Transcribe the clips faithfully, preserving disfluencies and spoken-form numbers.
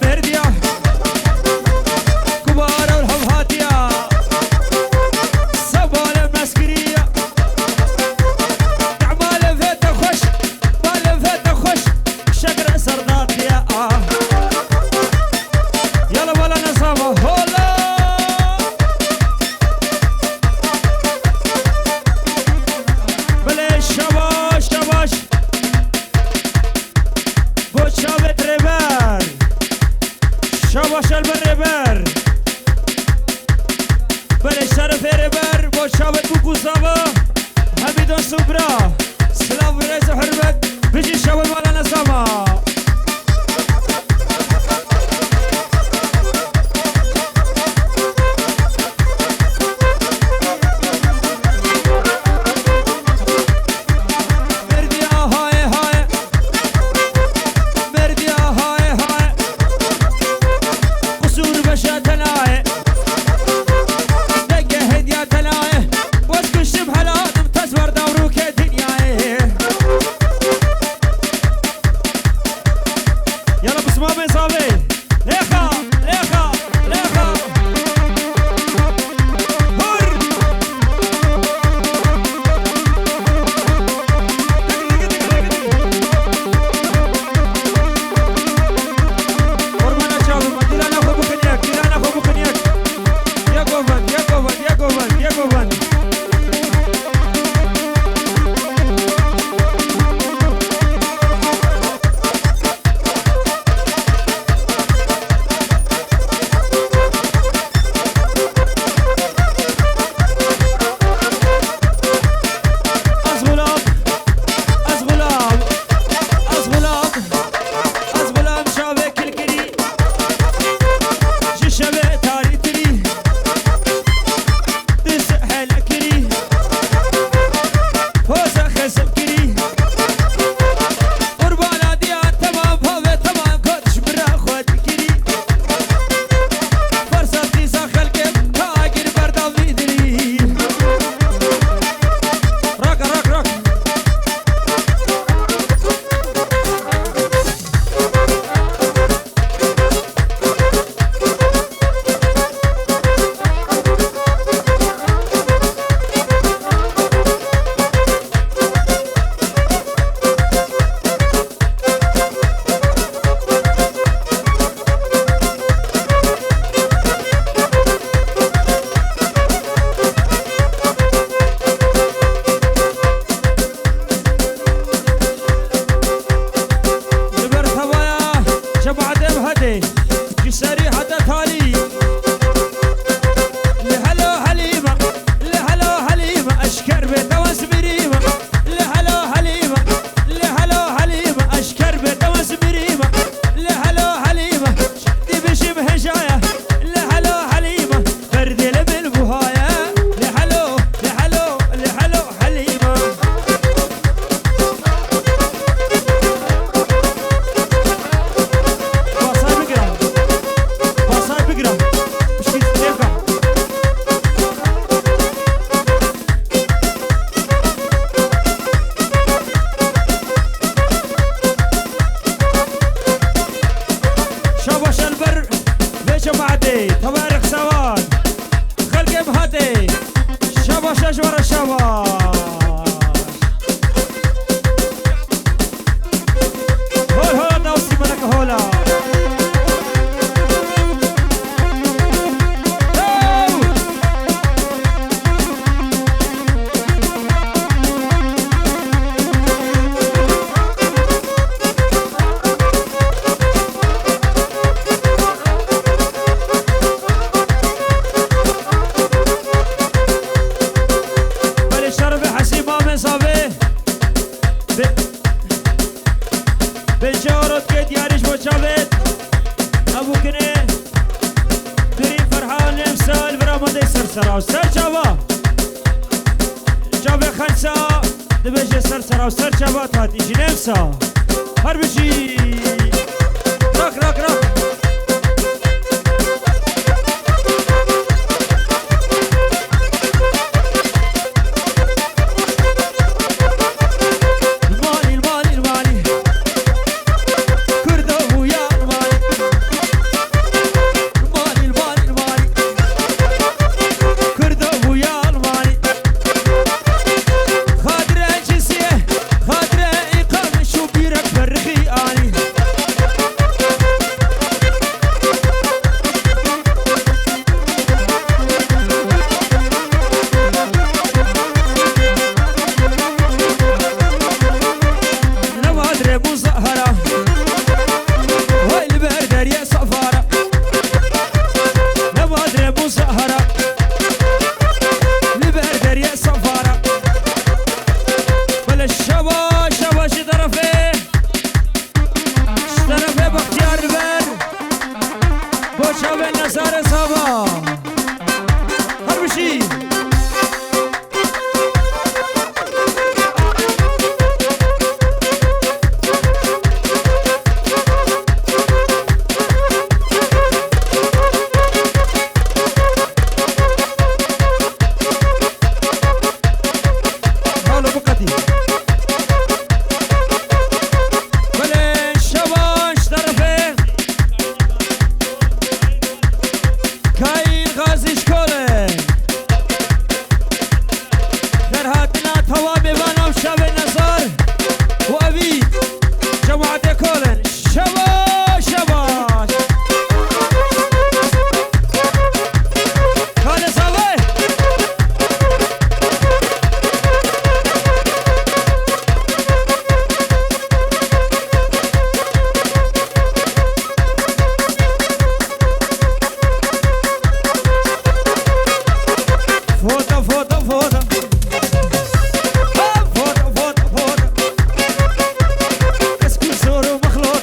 Merdiya. Kubara û hevhatiya. Sebale meskiriya. Temale vete xweş. Male vete xweş. Şekre serdatiya. Ah. Yala wala nezama. Hola. Belê şabaş, şabaş. Bo çavê rêber. Şabaş elber rêber. Belê şerefê rêber. Bo çavê kûk û zava. Hemîdan Subra. Silav, rêz û hurmet. Bijî şabaş mala nezama. Merdiya haye haye. Merdiya haye haye. Qusûr beşe tenaye. Denge hediya tenaye. Wez kuştim helalim tez ver davruke dinyayê. Yala bismamê zavê. Lêxa, lêxa, lêxa. Hur. Qurbana çavê me, dilana xwe bixin yek, dilana xwe bixin yek. Yek govend, yek govend, yek govend, yek govend. Ez xulam, ez xulam, ez xulam, ez xulam çavê kilkirî. Ji şevê tarîtirî. Diz hele kirî. Hoza xezim kirî. Qurbana diya temam, havê temam, kot ji min re xwe dikirî. Fersa dîsa xelkê, ka agir berdan vî dirî. Rak, rak, rak. Li ber tevaya cemaetê bi hedê, ji serî heta talî. Li helo helîme, li helo helîme, eşker bê dewa zimirîme. Li helo helîme, li helo helîme, eşker bê dewa zimirîme. Li helo helîme, dibijim hêjaya. Li helo helîme, berdê li min buhaya. Li helo, li helo, li helo helîme. Basay bigira. Basay bigira. Piştî têka. Şabaş elber vê cemaetê. Tebarek sawan. Xelkê bihatê. Şabaş, şabaş, şabaş. Hol, hol, dawsî meleke hola. Hey! Belê şerefê Hesî Mamê Zavê. Be-, Bejarot ke diyariş bo çavêt. Ebûkine. Birî Ferhan Nemsal vira madê ser sera. Ser çava. Çavê Xelsa dibêje ser sera û ser çava tatî jî nemsa. Her bijî. Rak, rak, rak. Malî, malî, malî. Kurdo bûya malî. Ve Nezare Zava. Her bijî. Halo biqetî. Belê şebaş terefê. Kayîr Xazî ji Kolê. Derhatina tewamê van ew şevê nezar û evî cemaetê Kolê. Şebaş, şebaş. Kalê Zave. Foda, foda, foda. Ha, foda, foda, foda. Kesku zor û mexlot.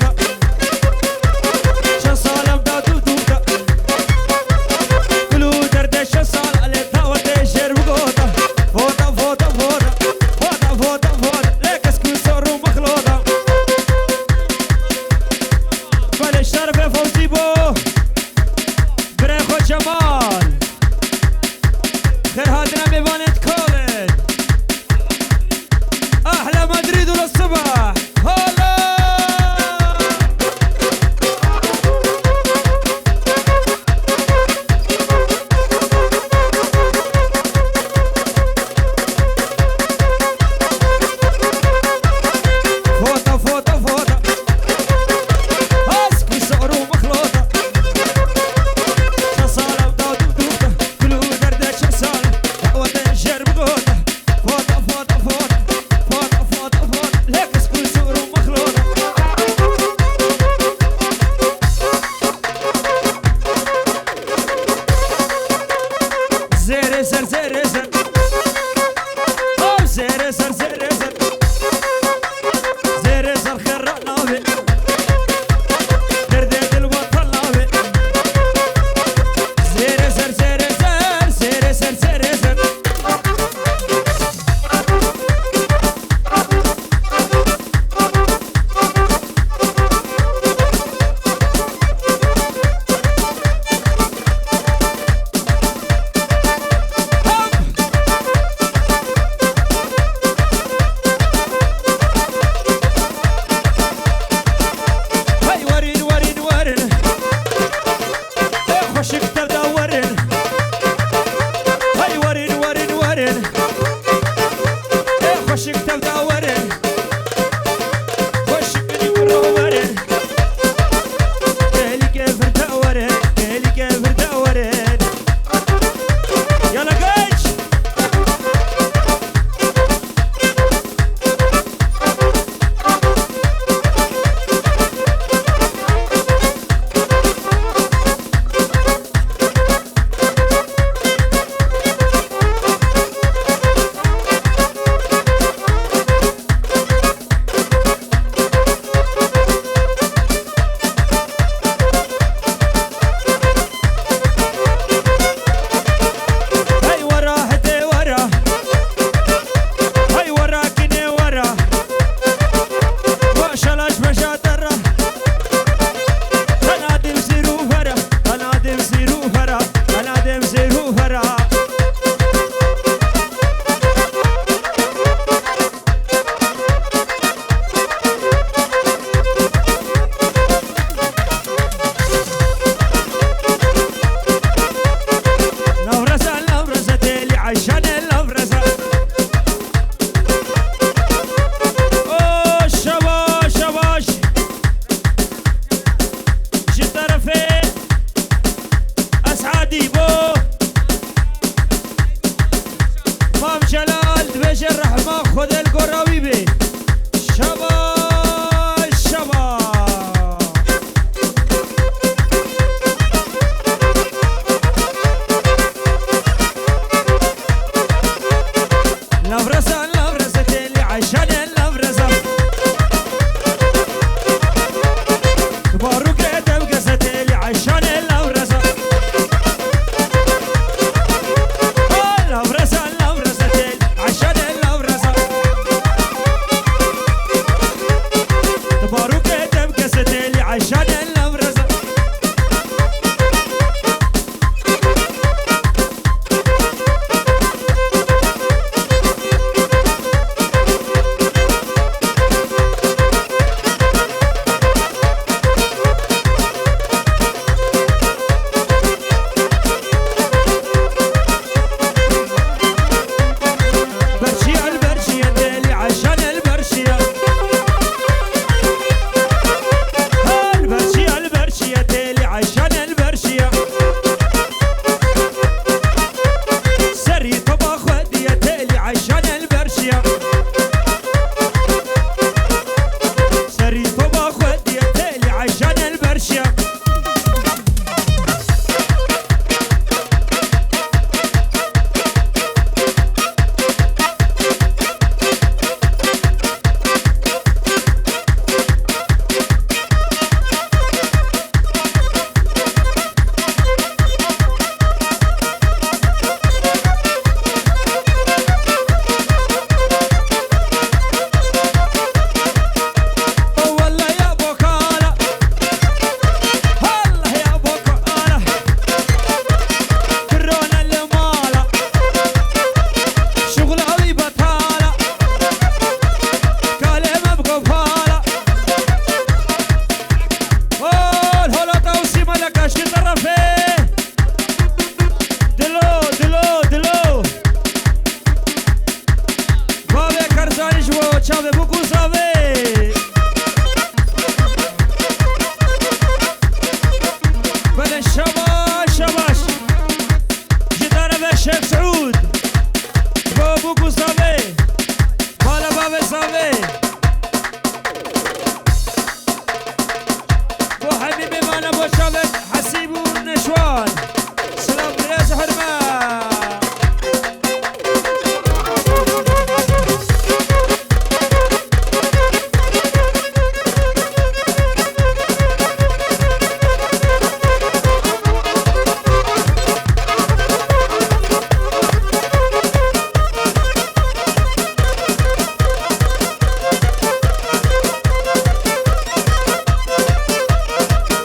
Hesîb û Neşwan. Silav, rêz, hurme.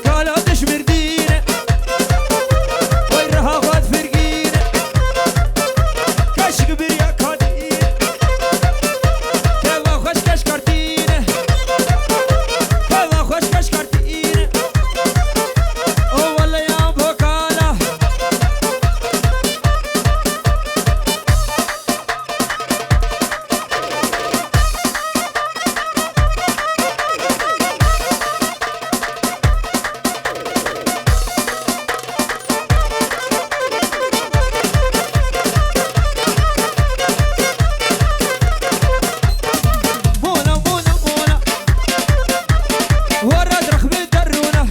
Kala dişmirdîne, oy reha xwe firgîne. Keşk biriya kadîne, keva xweş keşkartîne. Keva xweş keşkartîne. O wele ya bo kala. Mona, mona, mona. Wara draxmê derûna.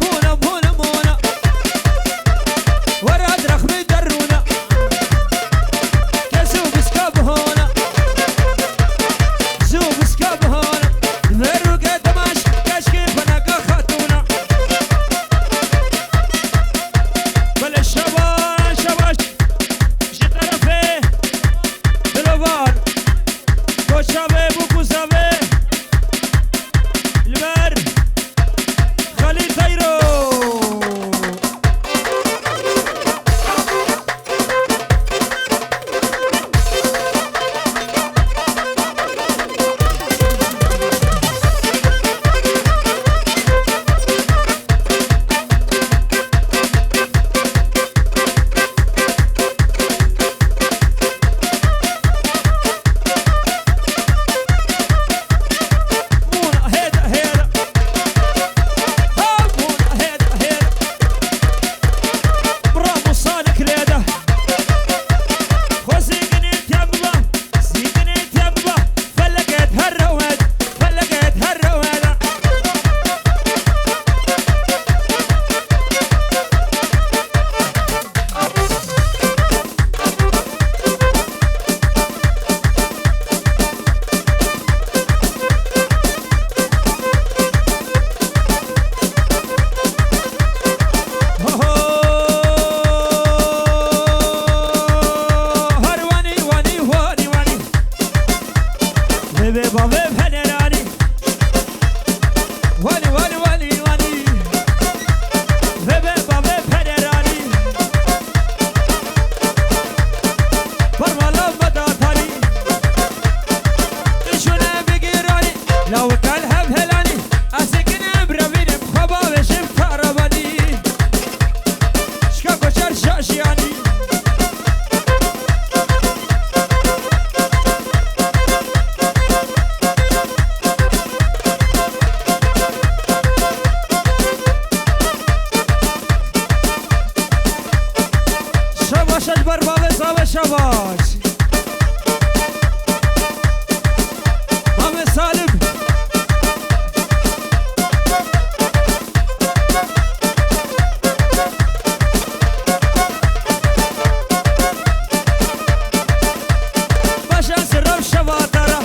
Mona, mona, mona. Wara draxmê derûna. Ke zû biska bihona. Zû biska bihona. Verûke dimaş keşkê xwe neka xatûna. Belê şabaş, şabaş. Ji terefê Dilovar. Koçavê bû ku zavê. Li ber Xalîl Teyro. Her wanî, wanî, wanî, wanî. Vê bê bavê feneranî. Wanî, wanî, wanî, wanî. Vê bê bavê feneranî. Parmala me da talî. Tişûne bigîranî. Lawikal hev helanî. Ez ê kinim revînim xwe bavêjim tarabanî. Şka koçer şaşiyanî. Şabaş ez ber bavê zavê şabaş. Mamê Salim. Baş ez rew şeva dara.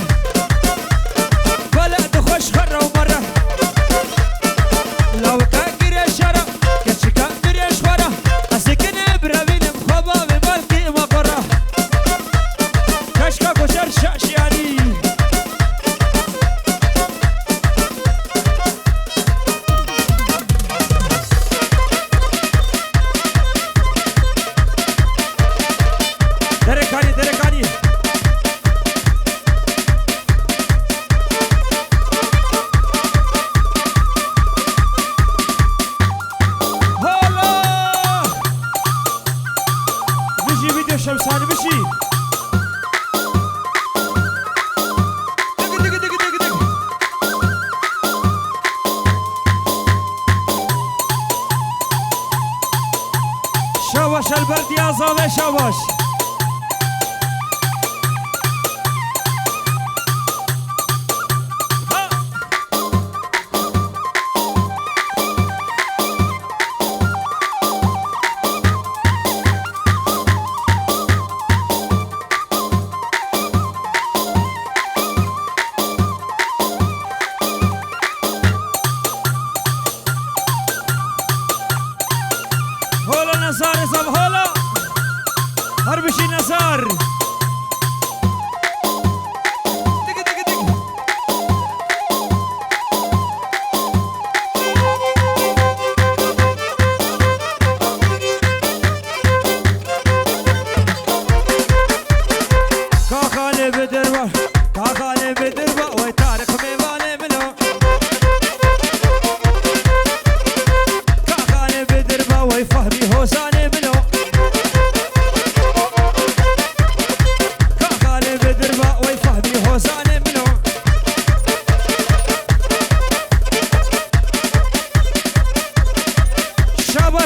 Bele dixweş xwe rew mere. Lawika girê şera. Keçika dirêj xwe re. Ez ê kinê birevînim xwe bavê belkî me xwe re. Keşka koçer şaşiyanî. Derekanî, derekanî. Hala! Bijî vîdeo Şemsanî bijî. Dig, dig, dig, dig, dig. Şabaş Elberdiya Zavê, şabaş. Ha!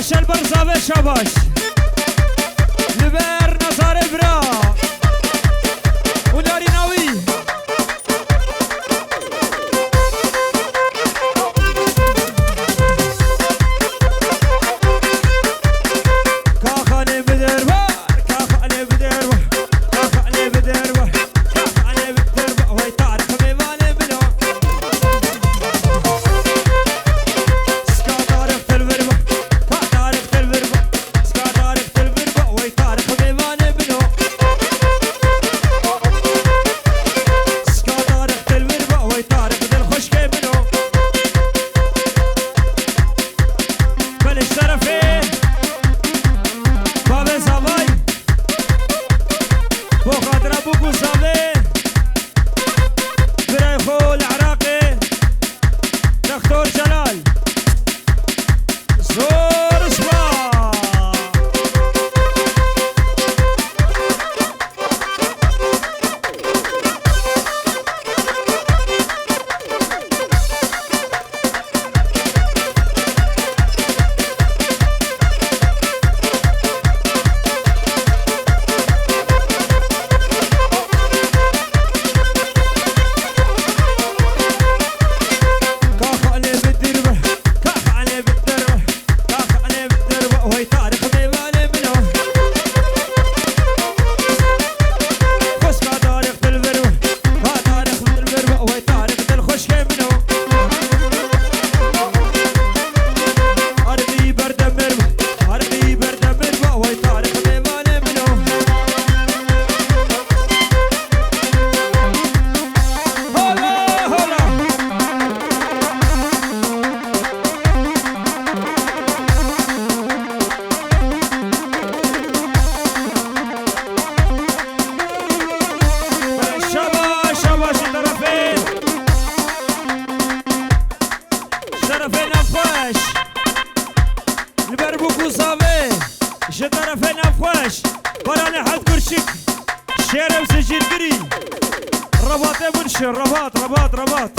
Şel ber zavê şabaş. Li ber Nazarê bira. Û narîna wî. Kaxanê bi derbar, kaxanê bi derbar, kaxanê bi derbar, kaxanê bi derbar, wey Tarix mêvanê min o. Ska Tarix dilbir ba, ka Tarix dilbir ba, ska Tarix dilbir ba, wey Tarix mêvanê min o. Ska Tarix dilbir ba, wey Tarix dilxweşkê min o. Belê şerefê bavê zavay, bo xatira bûk û zavê birayê xwe li Iraqê, Doktor Celal. Zor spas. Şabaş, şabaş, ji terefê. Şerefê navxweş. Li ber bûk û zavê. Ji terefê navxweş. Baranê Held Gurçik. Şêr ew zicîrgirî. Rebatê min şêr, rebat, rebat, rebat.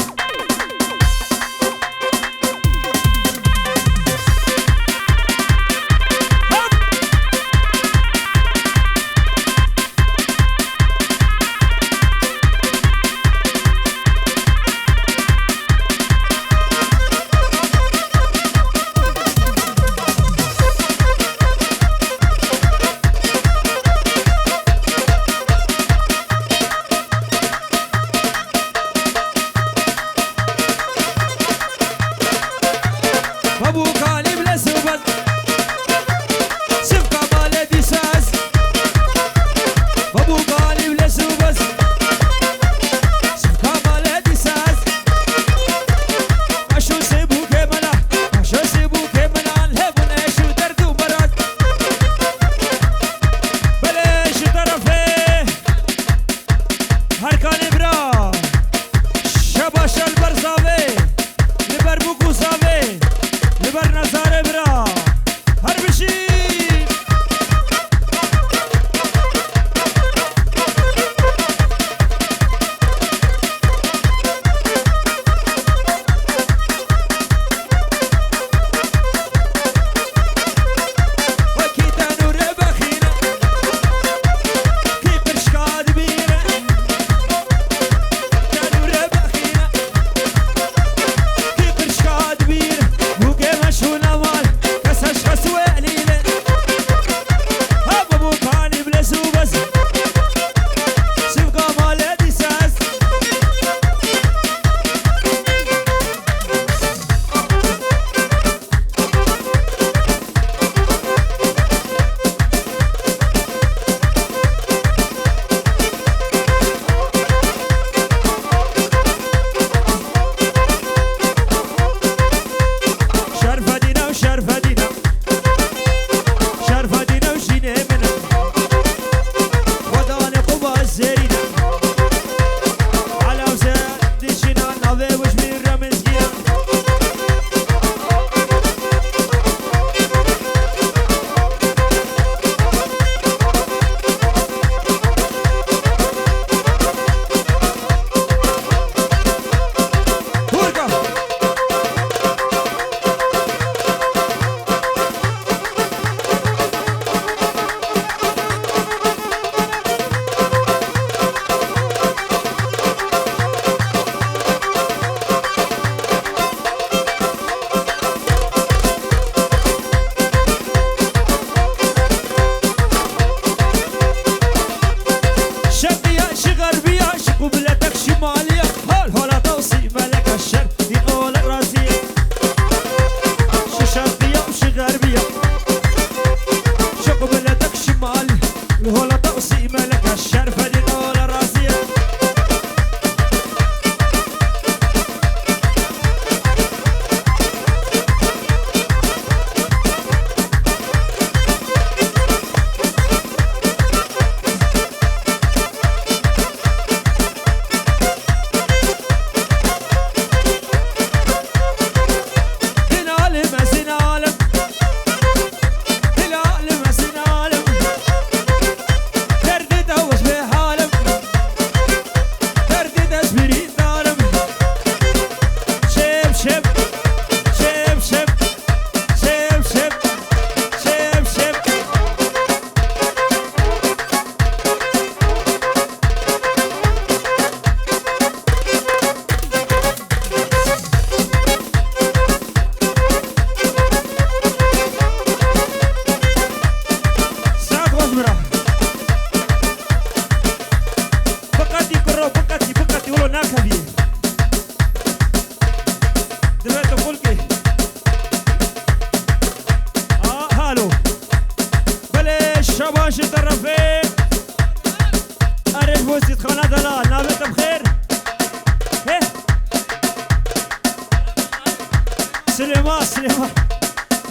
Silêman, Silêman.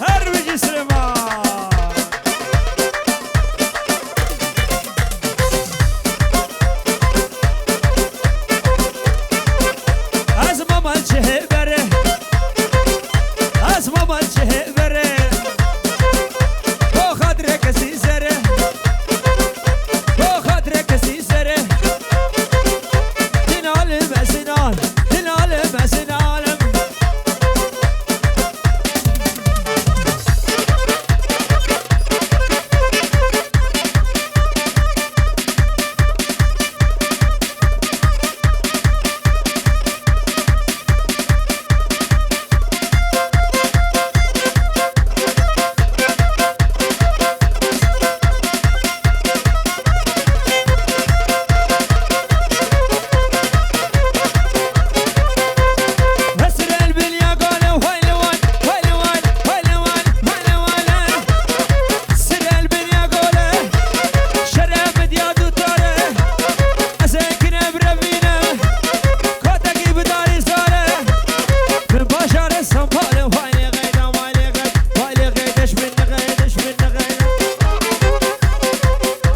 Her bijî Silêman. Ez mama cihê berê. Ez mama cihê berê. Bo xatirê kesî zerê. Bo xatirê kesî zerê. Din alim ez din al. Din alim ez din alim.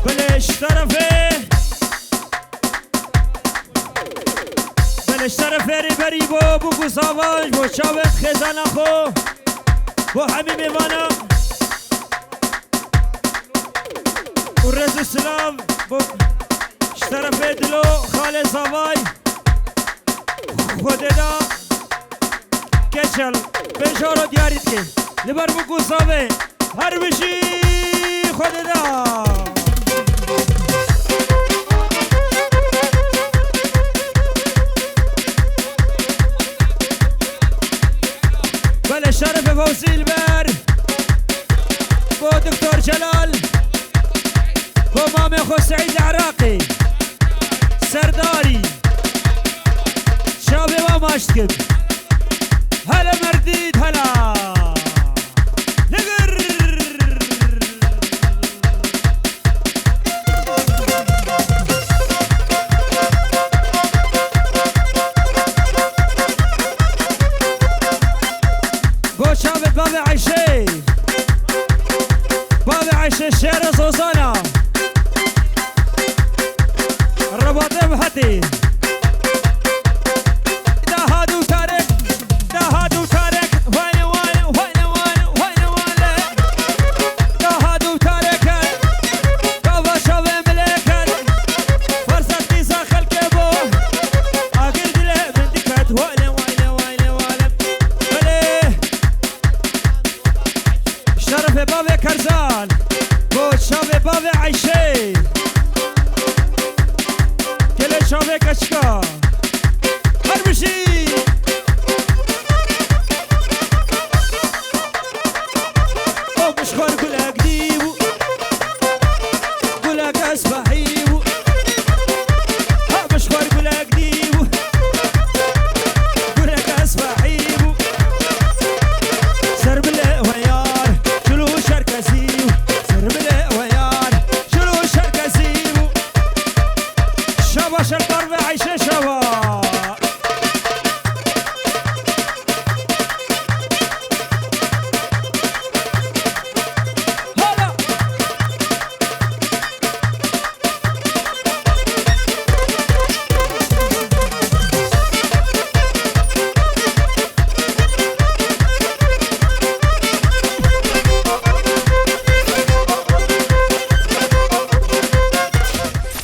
Belê ji terefê, belê ji terefê rêberî bo bûk û zavaj, bo çavên xêzana xwe, bo hemî mêvana û rêz û silav bo ji terefê Dilo Xalê Zavay. Xwedê da Keçel, pêşaro diyarî dike. Li ber bûk û zavê. Her bijî Xwedê da. Belê şerefê Fewzî li ber. Bo Doktor Celal. Bo mamê xwe Seîd Iraqî. Serdarî. Çavê wan maç dikim. Hele merdît, hele. Ligir. Bo çavê bavê Eyşê. Bavê Eyşê şêre zozana. Rebatê bi hetê. Daha du tarek, daha du tarek. Wale, wale, wale, wale, wale, wale. Daha du tarek. Gava şavê mileket. Fersat qîza xelkê bo. Agir dile min diket. Wale, wale, wale, wale. Wale. Şerefê bavê Kerzan. Bo çavê bavê Eyşê.